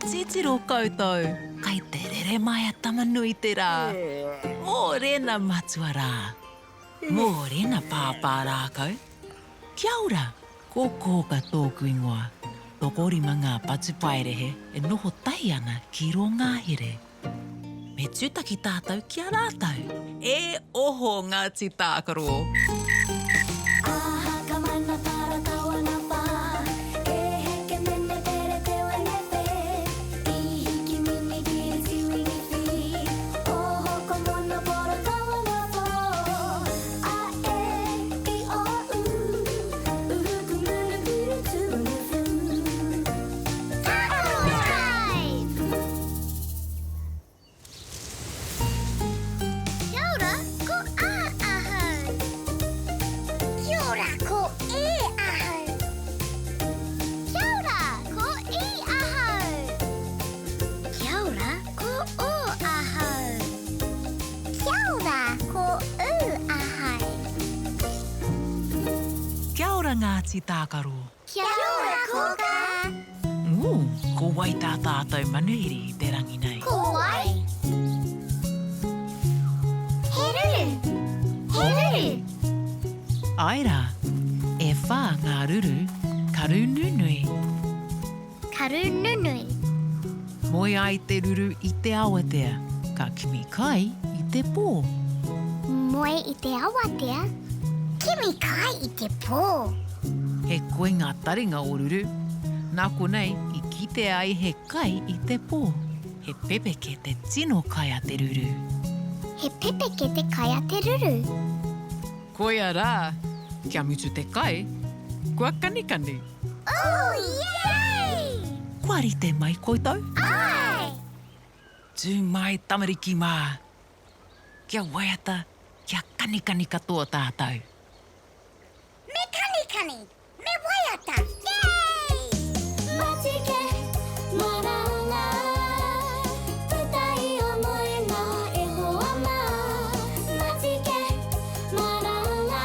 Titiro koutou, kai te rere mai a Tama-nui-te-rā. Mōrena matua rā. Mōrena pāpā rākau. Kia ora, ko Kōka tōku ingoa. Tokorima ngā patupaiarehe e noho tahi ana ki rō ngahere. Me tūtaki tātou ki a rātou. E oho Ngāti Tākaro! Kia ora, ko A ahau. Kia ora, ko E ahau. Kia ora, ko I ahau. Kia ora, ko O ahau. Kia ora, ko U ahau. Kia ora Ngāti Tākaro. Kia ora Kōkā. Ū, ko wai tā tātou manuhiri i te rangi nei? Ko wai? He ruru! He ruru! Āe rā, e whā ngā ruru, karu nunui. Karu nunui. Moe ai te ruru i te awatea, ka kimi kai i te pō. Moe i te awatea, kimi kai i te pō. He koi ngā taringa o Ruru. Nā konei i kitea ai he kai i te pō. He pepeke te tino kai a te ruru. He pepeke te kai a te ruru. Koia rā, kia mutu te kai, kua kanikani. Ooh, yay! Kua rite mai koutou? Āe! Tū mai tamariki mā! Kia waiata, kia kanikani katoa tātou. Me kanikani! Me waiata! Yay! Matike, maranga, puta i o moenga e hoa mā. Matike, maranga,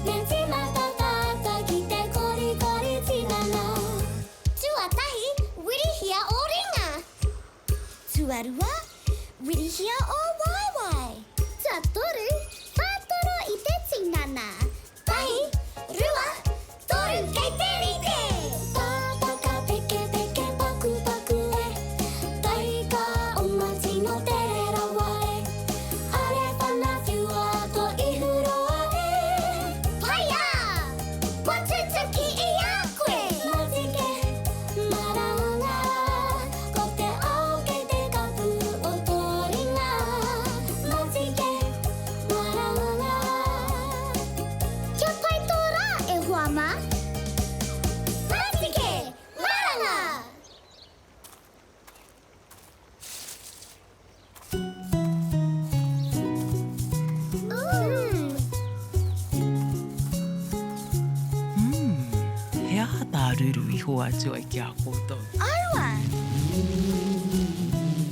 me tīmata tātou ki te korikori tinana. Tuatahi, wirihia ō ringa. Tuarua, wirihia ō waewae. Tuatoru, whātoro i te tinana. Tahi, rua, toru, kei te rite! Pāpaka peke peke paku paku e Taika oma tino tere rawa e Are whana whiua to ihu roa e Haia! Kua tutuki i a koe! Matike, maranga, ko te ao kei te kapu o tō ringa Matike, maranga. Kia pai tō rā, e hoa mā! Matike, maranga! Umm, he aha tā Ruru i hoatu ai ki a koutou? Aua!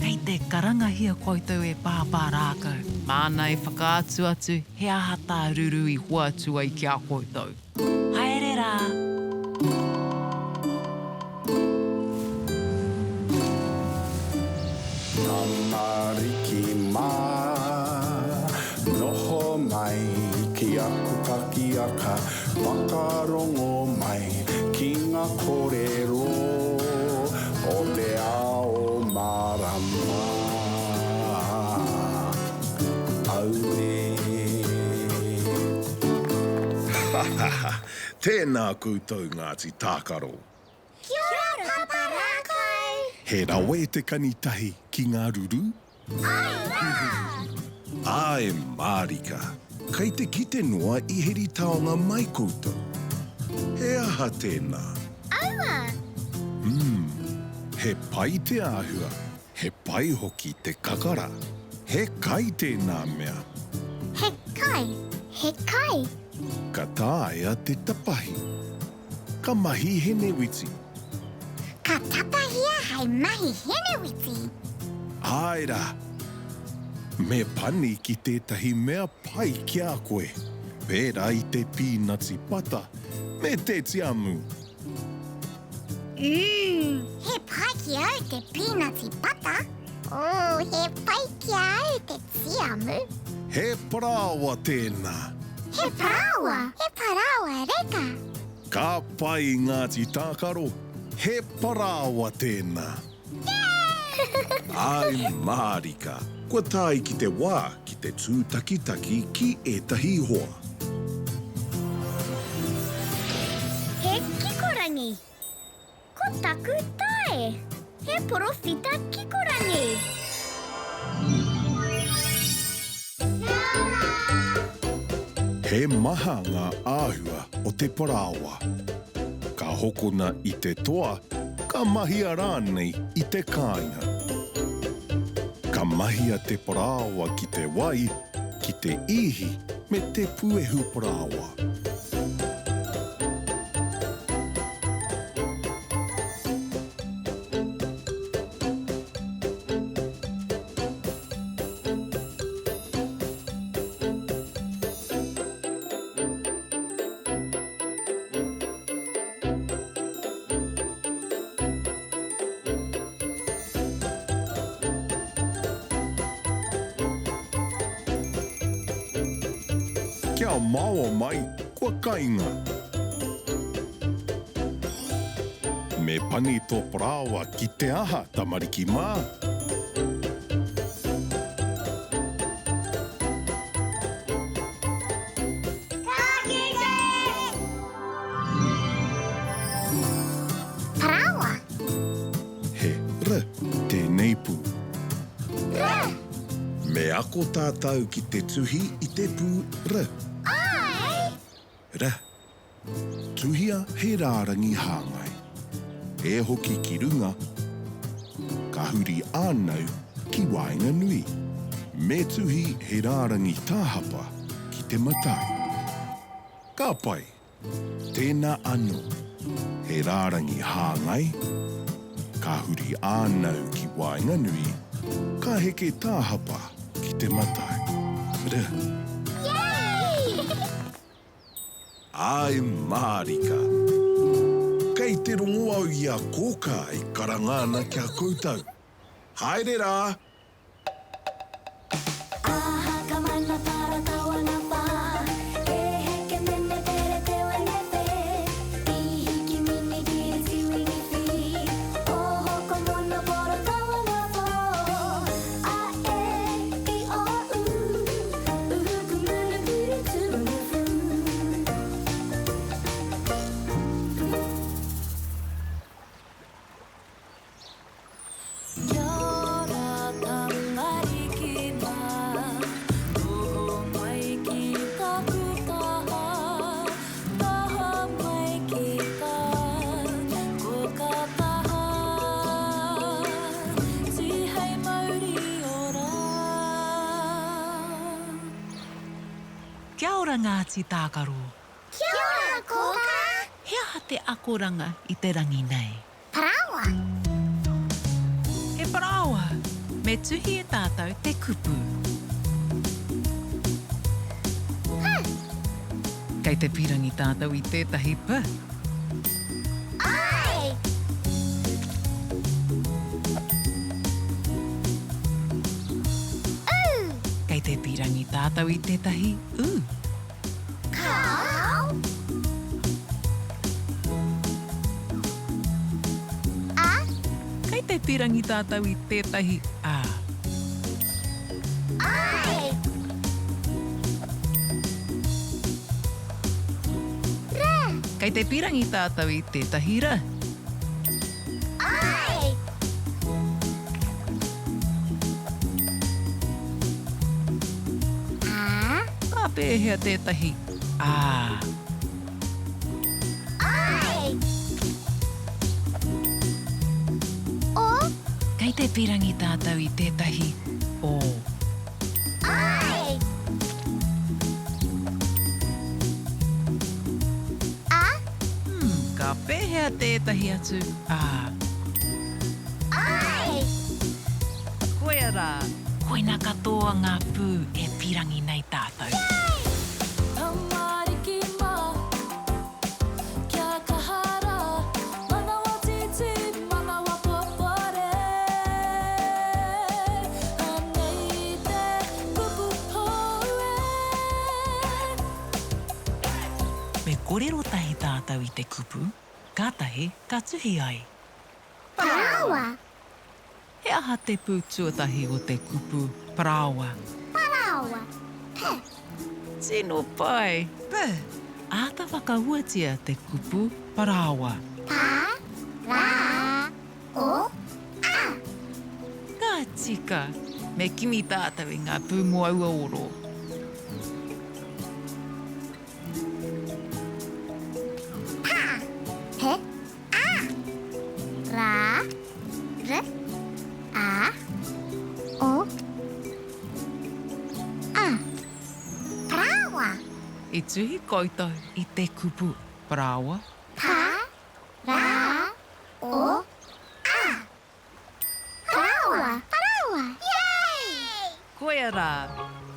Kei te karangahia koutou e Pāpā Rākau, māna e whakaatu atu he aha tā Ruru i hoatu ai ki a koutou. Haere rā! Tamariki mā, noho mai ki aku pakiaka, whakarongo mai ki ngā kōrero o te ao mārama. Auē. Hahaha, tēnā koutou Ngāti Tākaro. Kia ora Papa Rākai! He rawe te kani tahi ki ngā ruru? Āe rā! Āe mārika, kei te kite noa i heri taonga mai koutou. He aha tēnā? Aua! Umm, he pai te āhua, he pai hoki te kakara. He kai tēnā mea. He kai, he kai. Ka taea te tapahi. Ka mahi henewiti. Ka tapahia hei mahi henewiti. Āe rā. Me pani ki tētahi mea pai ki a koe, pērā i te pīnati pata me te tiamu. Umm, he pai ki au. te pīnati pata. Ooh, he pai ki a au te tiamu. He parāoa tēnā. He parāoa? He parāoa reka. Ka pai Ngāti Tākaro, he parāoa tēnā. Āe mārika, kua tae ki te wā ki te tūtakitaki ki ētahi hoa. He kikorangi. Ko taku tae. He porowhita kikorangi. He maha ngā āhua o te parāoa. Ka hokona i te toa, ka mahia rānei i te kāinga. Ka mahia te parāoa ki te wai, ki te īhi me te puehu parāoa. Kia maoa mai, kua kainga. Me pani tō parāoa ki te aha, tamariki mā? Ka kite! Parāoa. He r tēnei pū. R! Me ako tātou ki te tuhi i te pū r. Āe! R. Tuhia he rārangi hāngai. E hoki ki runga, ka huri ānau ki waenganui. Me tuhi he rārangi tāhapa ki te matau. Ka pai! Tēnā anō, he rārangi hāngai, ka huri ānau ki waenganui, ka heke tāhapa ki te matau. R. Yay! Āe mārika. Kei te rongo au i a Kōkā e karanga ana ki a koutou. Haere rā! Aha ka mana para tawana pa E heke mene pere te wene pe I hiki mini kiri tiwini fi Oho ko mono poro tawana po A e i o u Uhu ku munu puru tu munu fu. Kia ora tamariki mā, noho mai ki taku taha, taha mai ki tā koka taha, tihei mauri ora. Kia ora Ngāti Tākaro. Kia ora Kōkā! He aha te akoranga i te rangi nei? Parāoa. He parāoa. Me tuhi e tātou te kupu. H. Kei te pīrangi tātou i tētahi p. Āe! U. Kei te pīrangi tātou i tētahi u. Kāo. A. Kei te pīrangi tātou i tētahi a. Āe! R. Kei te pīrangi tātou i tētahi r. Āe! A. Ka pēhea tētahi a? Āe! O. Kei te pīrangi tātou i tētahi o. Āe! A. Hmm, ka pēhea tētahi atu a? Āe! Koia rā. Koina katoa ngā pū e pīrangi nei tātou. Tamariki mā, kia kaha rā, manawa tītī, manawa popore. kōrero tahi tātou i te kupu, kātahi ka tuhi ai. Parāoa. He aha te pū tuatahi o te kupu parāoa? Parāoa. P. Tino pai! P. Āta whakahuatia te kupu parāoa. Pa, rā, o, a. Ka tika! Me kimi tātou i ngā pū mō aua oro. Pa, P, A. Ra, R, A, O, A. Parāoa. I tuhi koutou i te kupu parāoa? Pa, ra, o, a. Parāoa! Parāoa! Yay! Koia rā,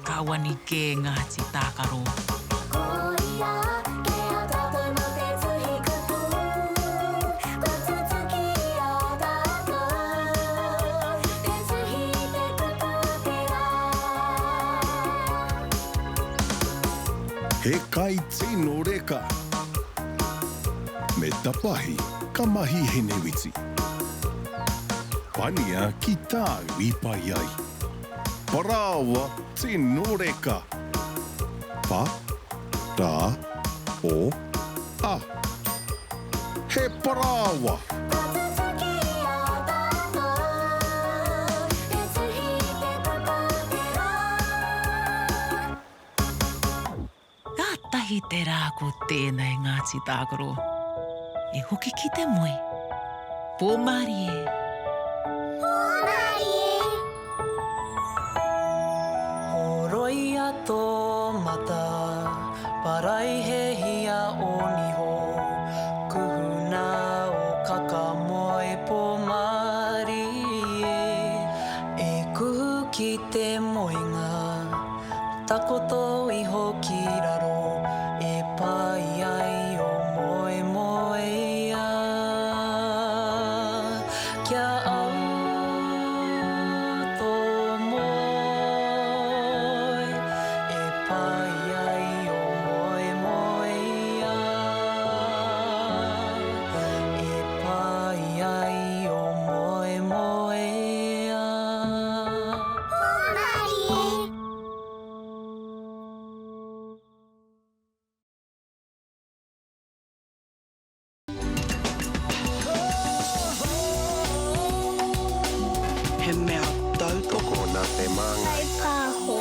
ka wani kē Ngāti Tākaro. Koia ke a tātou mō te tuhi kupu, kua tutuki i a tātou te tuhi i te kupu o te rā. He kai tino reka. Me tapahi ka mahi henewiti. Pania ki tāu i pai ai. Parāoa tino reka. Pa, rā, o, a. He parāoa! Kua tutuki i a tātou te tuhi i te kupu o te rā. Kātahi te rā ko tēnei Ngāti Tākaro. E hoki ki te moe. Pō mārie. Pō mārie. Horoia tō mata, paraihehia ō niho, kuhuna ō kaka moe pō mārie. E kuhu ki te moenga. Takoto iho ki raro e pai ai o moemoeā. Kia au tō moe e pai ai o moemoeā. E pai ai o moemoeā. Hōmarie! He mea tautoko nā te Māngai. Kaipāho.